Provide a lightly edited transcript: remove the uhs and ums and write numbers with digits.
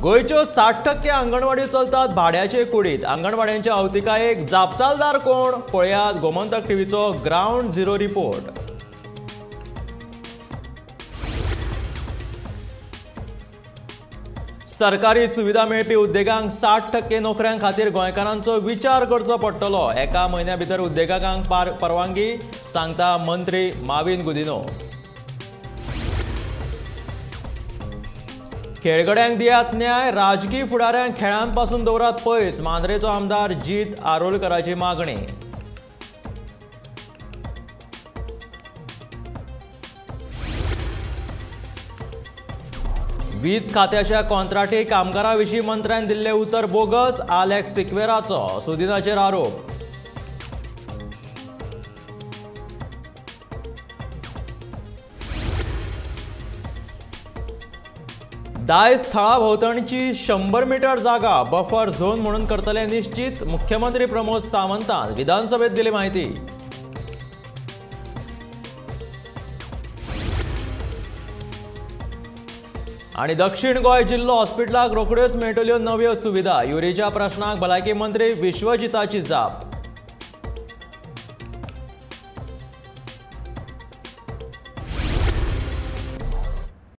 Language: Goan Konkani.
गोंयच्यो 60% आंगणवाडी चलतात भाड्याचे कुडीत। आंगणवाड्यांच्या अवतिकायेक जापसालदार कोण? पळयात गोमंतक टीव्हीचो ग्रावंड झिरो रिपोर्ट। सरकारी सुविधा मेळपी उद्देगांक 60% नोकऱ्यां खातीर गोंयकारांचो विचार करचो पडटलो। एका म्हयन्या भितर उद्देगांक परवानगी, सांगता मंत्री माविन गुदिनो। खेळगड्यांक दियात न्याय, राजकी फुडाऱ्यांक खेळांपासून दवरात पयस, मांद्रेचो आमदार जीत आरोलकराची मागणी। वीज खात्याच्या कॉन्ट्राक्टी कामगारां विशीं मंत्र्यान दिल्लें उतर बोगस, आलेक्स सिक्वेराचो सुदिनाचेर आरोप। दायज थळा भोंवतणची 100 मीटर जागा बफर झोन म्हणून करतले निश्चित, मुख्यमंत्री प्रमोद सावंतान विधानसभेत दिली माहिती। आणि दक्षिण गोंय जिल्लो हॉस्पिटलाक रोखड्योच मेळटल्यो नव्यो सुविधा, युरीच्या प्रश्नाक भलायकी मंत्री विश्वजिताची जाप।